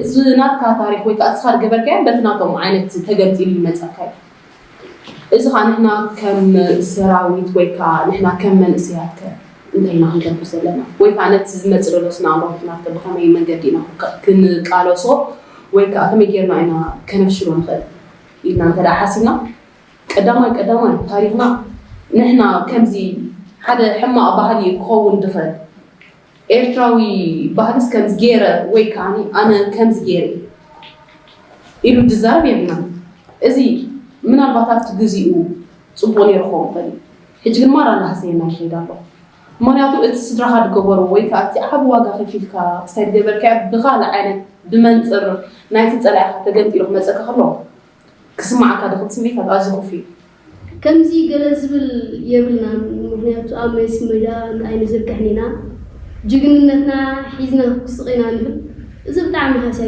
እዚ ናትካ ታሪክ ወይ ከዓ እስኻ ዝገበርካዮ በቲ ናቶም ዓይነት ተገምፂሉ ይመፀካ እዩ። እዚ ከዓ ንሕና ከም ሰራዊት ወይ ከዓ ንሕና ከም መንእሰያት ከ እንታይ ኢና ክንገብር ዘለና? ወይ ከዓ ነቲ ዝመፅእ ዘሎ ስነ ኣእምሮ ኩናት ከ ብኸመይ መንገዲ ኢና ክንቃ- ክንቃለሶ ወይ ከዓ ከመይ ጌርና ኢና ከነፍሽሎ ንኽእል ኢልና እንተ ደኣ ሓሲብና፣ ቀዳማይ ቀዳማይ ታሪኽና ንሕና ከምዚ ሓደ ሕማቕ ባህሊ ክኸውን ዝኽእል ኤርትራዊ ባህልስ ከምዚ ገይረ ወይ ከዓ ኣነ ከምዚ ገይረ ኢሉ ዝዛረብ የብልናን። እዚ ምናልባት ኣብቲ ግዚኡ ፅቡቕ ነይሩ ክኸውን ይኽእል እዩ። ሕጂ ግን ማራ እናሃሰየና ይኸይድ ኣሎ። ምኽንያቱ እቲ ስድራኻ ዝገበሮ ወይ ከዓ እቲ ዓቢ ዋጋ ከፊልካ ክሳይ ዝገበርካዮ ብኻልእ ዓይነት ብመንፅር ናይቲ ፀላኢኻ ተገምጢሉ ክመፀካ ከሎ ክስማዓካ ዝኽእል ስምዒታት ኣዝዩ ክፉእ እዩ። ከምዚ ገለ ዝብል የብልናን፣ ምኽንያቱ ኣብ መይሲ ሜዳ ኣይንዝርግሕን ኢና፣ ጅግንነትና ሒዝና ክስቕ ኢና ንብል። እዚ ብጣዕሚ ሃስያ